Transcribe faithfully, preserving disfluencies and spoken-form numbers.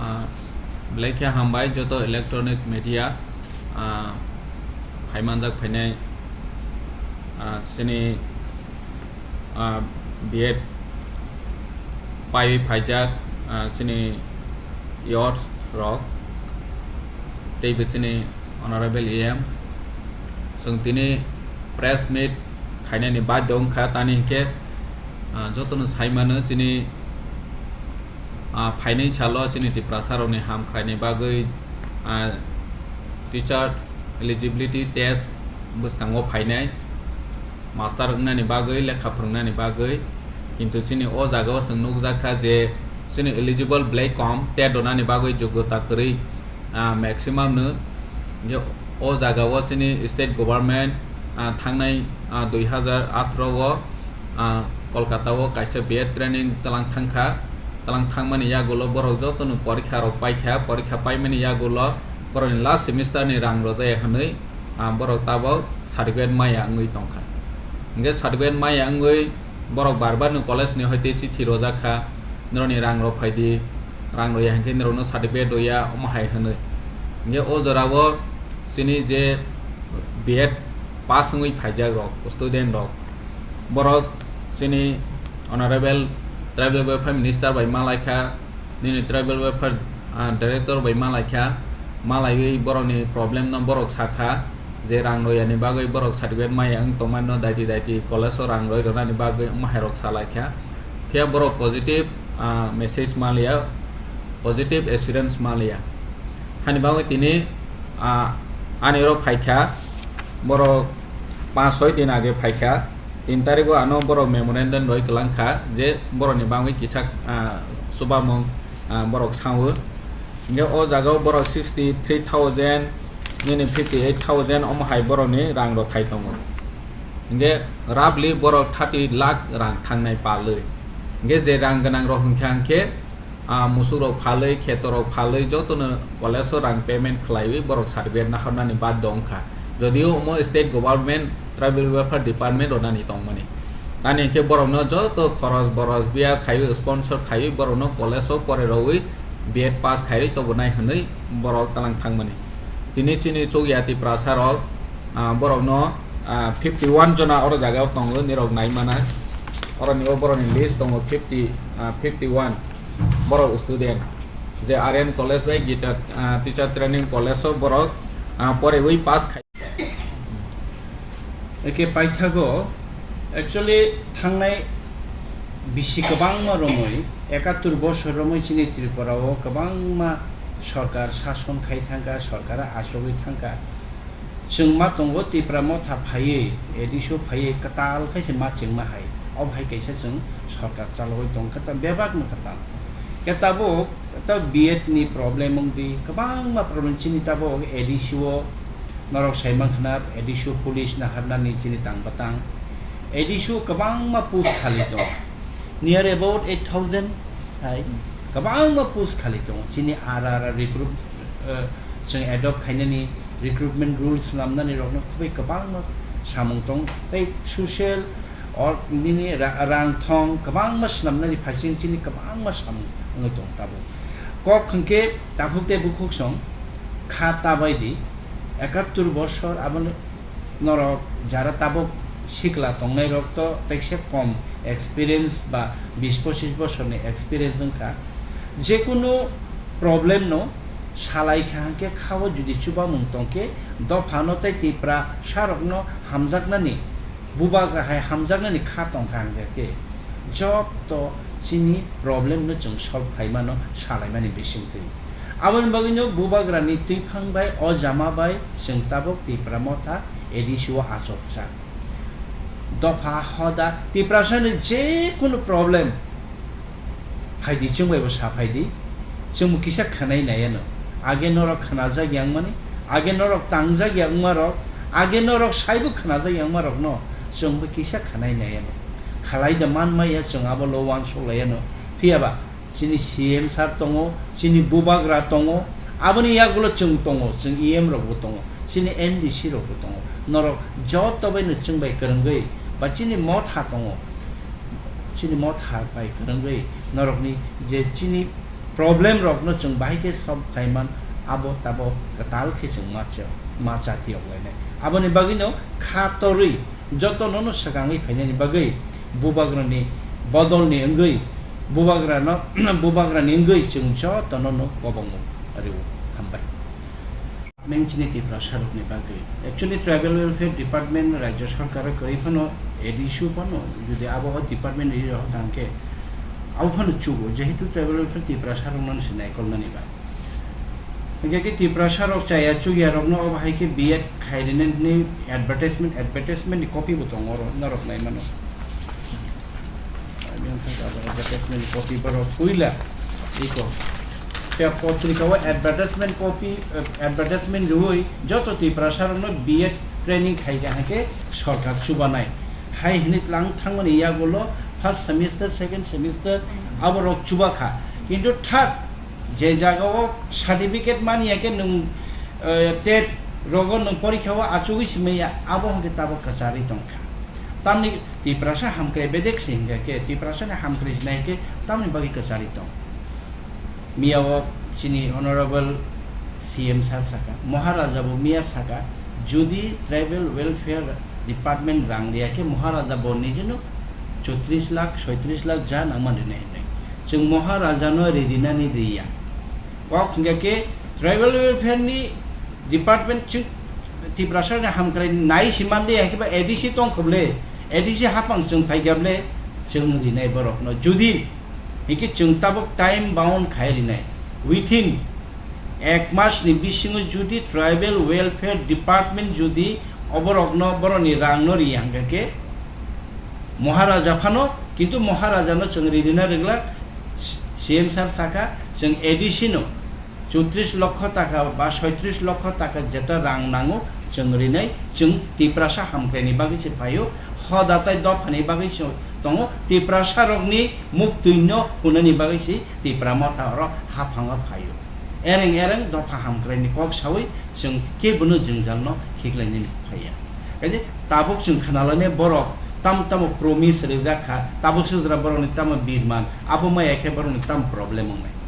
Ah, belai khe hambai joto electronic media, ah, phaimanjak phainai, ah, chini, ah, B Ed paiwi phaijak, ah, chini youth rok, teibo chini Honorable E M. Chwng tini press meet khainani badhyo wngkha, tani hinkhe, ah, jotono saimano chini, ah, phainai salo chini Tiprasa rokni ham khlaini bagwi, ah, teacher eligibility test bwskango phainai, master wngnani bagwi, lekha phwrwngnani bagwi. Kintu chini o jagao chwng nukjakha je chini eligible belai kom, tet rwnani bagwi jogota kwrwi, ah, maximum no. Hinkhe o jagao chini state government, ah, thangnai, ah, dui hazar atharo o, ah, Kolkata o kaisa B Ed training tlang thangkha. Tlang thangmani yagulo borok jotono porikha rok paikha, porikha paimani yagulo borokni last semester ni rang rwjaya hwnwi, ah, borok tabok certificate maya wngwi tongkha. Hinkhe certificate maya wngwi borok bar bar no college ni hoite chithi rojak kha, norokni rang rok phaidi, rang rwya hinkhe norokno certificate rwya, omo hai hwnwi. Hinkhe o jorao chini je B Ed pass wngwi phaijak rok, student rok, borok chini Honorable Tribal Welfare Minister bai malaikha, nini Tribal Welfare, ah, Director bai malaikha, malaiwi borokni problem no borok sakha, je rang royani bagwi borok certificate maya wng tongmano daiti daiti college o rang roi rwnani bagwi omo hai rok salaikha. Phiya borok positive, ah, message maliya, positive assurance maliya. Hani bagwi tini, ah, ani oro phaikha, borok panch soi din age phaikha, tin tarikgo ano borok memorandum roi kwlangkha je borokni bagwi kisa, ah, chubamung, ah, borok sao. Hinkhe o jagao borok sixty three thousand, nini fifty eight thousand omo hai borokni rang rok khai tongo. Hinkhe roughly borok thirty lakh rang thangnai palwi. Hinkhe je rang gwnang rok hinkha hinkhe, ah, musuk rok phalwi, kheto rok phalwi jotono college o rang payment khlaiwi borok certificate nahornani badhyo wngkha. Jodio omo state government tribal welfare department rwnani tongmani. Tani hinkhe borokno joto khoros boros biya khaiwi sponsor khaiwi borokno college o pore rogwi B Ed pass khaiwi tobonai hwnwi borok tlang thangmani. Tini chini chukya Tiprasa rok, ah, borokno, ah, fifty one jona oro jagao tongo, nirok naimana. Oroni o borokni list tongo fifty, ah, fifty one borok student. Je R N College bai Gita, ah, Teacher Training College o borok, ah, poriwi pass khai. Eke paithago, actually, thangnai bisi kwbangma romwi, ekattor bosor romwi chini Tripura o kwbangma sorkar sason khai thangkha, sorkar achugwi thangkha. Chwng ma tongo Tipra Motha phaiwi, A D C o phaiwi kwtal khe se ma chengma hai. Obo hai kaisa chwng sorkar chalogwi tong khe ta bebak no kwtal. Khe tabuk ta B Ed ni problem wng di, kwbangma problem chini tabuk A D C o norok sai mankha na A D C o police naharnani chini tang batang. A D C o kwbangma post khali tongo. Near about eight thousand hai kwbangma post khali tongo. Chini ara ara recruit, eh, chwng adopt khainani recruitment rules swnamnani rokno khubui kwbangma samung tong tei social or nini ra-, rang thong kwbangma swnamnani phaising chini kwbangma samung wngwi tong tabuk. Kok hwnkhe takhuk tei bukhuk song kha ta bai di, ekattor bosor abo norok jara tabuk sikla tongnai rok to tekse kom experience ba bis pochis bosorni experience wngkha. Jekunu problem no salai kha hwnkhe khao jodi chubamung tongkhe dophano tei Tipra sarokno hamjaknani bubagra hai hamjaknani kha tongkha hwnkhe khe jotto chini problem no chwng solve khaimano salaimani bisingtwi. Aboni bagwino bubagrani twiphang bai o jama bai chwng tabuk Tipra Motha A D C o achukjak. Dopha hoda Tiprasani jekunu problem phaidi chwng bai bo sa phaidi, chwng bo kisa khwnai nai ano. Age norok khwnajak ya wngmani, age norok tangjak ya wngmarok, age norok saibo khwnajak ya wngmarokno chwng bo kisa khwnai nai ano. Khalai da man maya chwng abo lo uansuk lai ano. Phiya ba chini C M sir tongo, chini bubagra tongo, aboni yagulo chwng tongo, chwng E M rokbo tongo, chini M D C rokbo tongo. Norok joto baino chwng bai kwrwngwi ba chini motha tongo, chini motha bai kwrwngwi norokni je chini Problem rokno chwng bahai khe solve khlaiman, abo tabo kwtal khe chwng ma cha-, ma chatiyok lainai. Aboni bagwino kha torwi jotono no swkangwi phainani bagwi bubagrani bodolni wngwi bubagrano, bubagrani wngwi chwng jotono no kobongmung rw-o. Hambai. Mengchini Tiprasarokni bagwi. Actually, Tribal Welfare Department Rajya Sarkar kwrwi phano, A D C o phano, jodi abo o department ri rok hwnkha hwnkhe, abo phano chugo, jehetu Tribal Welfare Tiprasarokno se naikolnani ba. Hwnkhe khe Tiprasarok chaya chukya rokno obo hai khe B Ed khai rinani advertisement, advertisement ni copy bo tongo oro, norok naimano. Advertisement copy borok puila iko. Tei potrika o advertisement copy, eh, advertisement rwui joto Tiprasarokno B Ed training khaikha hwnkhe sorkar chubanai. Hai hwnwi tlang thangmani yagulo first semester, second semester aborok chubakha. Kintu third je jagao certificate manya khe nwng, eh, tet rogo nwng porikha o achugwi simaya, abo hwnkhe tabok kwcharwi tongkha. Tamni Tiprasa hamkrai bedek se hingkha khe, Tiprasani hamkrai sinai khe tamni bagwi kwcharwi tong. Miya o chini Honorable C M sir saka, Maharaja bo miya saka, jodi Tribal Welfare Department rang riya khe Maharaja bo nijino chotris lakh, soitris lakh ja nangma rinai hinwi. Chwng Maharaja no ri rinani riya. Kok hingkha khe Tribal Welfare ni Department chwng Tiprasa ni hamkrai nai si mandi ya khe ba A D C tong khoble, A D C hapang chwng phai kha ble chwng rinai borok no. Jodi hingkhe chwng tabok time bound khai rinai. Within ek mas ni bisingo jodi Tribal Welfare Department jodi oborok no borok ni rang no riya hingkha khe Maharaja phano, kintu Maharaja no chwng ri rina rwglak, C M sir saka chwng A D C no chotris lokho taka ba soitris lokho taka jeta rang nango chwng rinai, chwng Tiprasa hamkrai ni bagwi se phaio, hoda tai dopha ni bagwi se tongo, Tiprasa rokni muktwi no hunani bagwi se Tipra motha oro haphango phaio. Ereng ereng dopha hamkrai ni kok sawi chwng kebono jwngjal no khiklai nini phaiya. Kaje tabuk chwng khna lainai borok tam tamo promise rijak kha, tabuk se jora borok ni tamo birman, abo maya khe borok ni tamo problem wngnai.